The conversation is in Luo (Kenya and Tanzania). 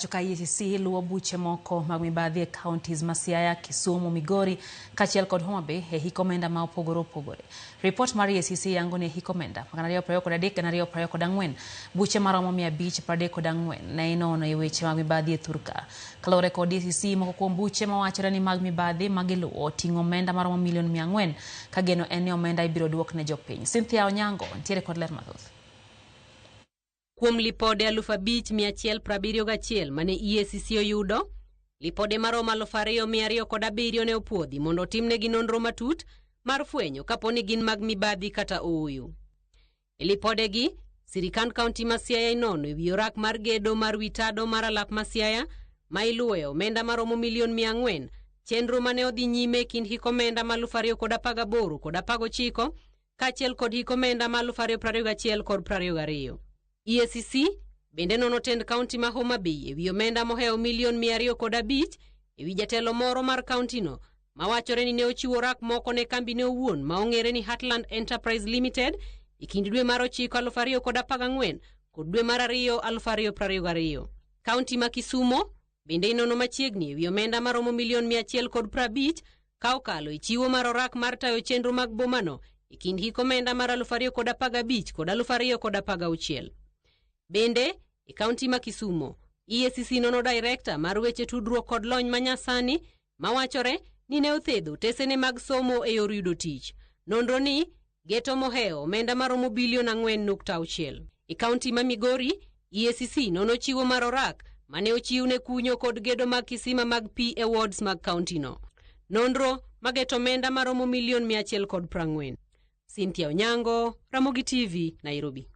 Pacho ka EACC luwo buche moko mag mibadhi e counties ma Siaya, Kisumu, Migori kaachiel kod Homa Bay e hik omenda ma opogore opogore. Ripot mar EACC yango ni e hik omenda 2023 2024 buche maromo 534 ne inono e weche mag mibadhi e thurka. Kaluwore kod EACC, moko kuom buche mawachore ni mag mibadhi ma giluwo oting'o omenda maromo milion 400 ka geno en ni omenda ibiro duok ne jopiny. Cynthia Onyango ntiere kod ler mathoth. Kuom lipode 5171 mane EACC oyudo, lipode maromo 2207 ne opuodhi mondo otimnegi nonro matut mar fwenyo kapo ni gin mag mibadhi kata ooyo. E lipodegi, sirikand kaunti ma Siaya inono e wi orak mar gedo mar wi tado mar alap ma Siaya ma iluwoe omenda maromo milion 400, chenro mane odhi nyime e kind hik omenda ma 2018 kod 19 kaachiel kod hik omenda ma 2021 kod 22. EACC bende nono tend kaunti ma Homa Bay e wi omenda mohewo milion 205 e wi jatelo moro mar kauntino mawachore ni ne ochiwo orak moko ne kambine owuon ma ong'ere ni Heartland Enterprise Limited e kind dwe mar ochiko 2014 kod dwe mar ariyo 2022. Kaunti ma Kisumo bende inono machiegni e wi omenda maromo milion 150 ka okalo e chiwo mar orak mar tayo chenro mag bomano e kind hik omenda mar 2015 kod 2016. Bende, e kaunti ma Kisumo, EACC nono director mar weche tudruok kod lony manyasani mawachore ni ne othedho tesene mag somo e yor yudo tich. Nonro ni geto mohewo omenda maromo bilion 4.6. E kaunti ma Migori, EACC nono chiwo mar orak mane ochiw ne kunyo kod gedo mag kisima mag pi e wards mag kauntino. Nonro mageto omenda maromo milion 140. Cynthia Onyango, Ramogi TV, Nairobi.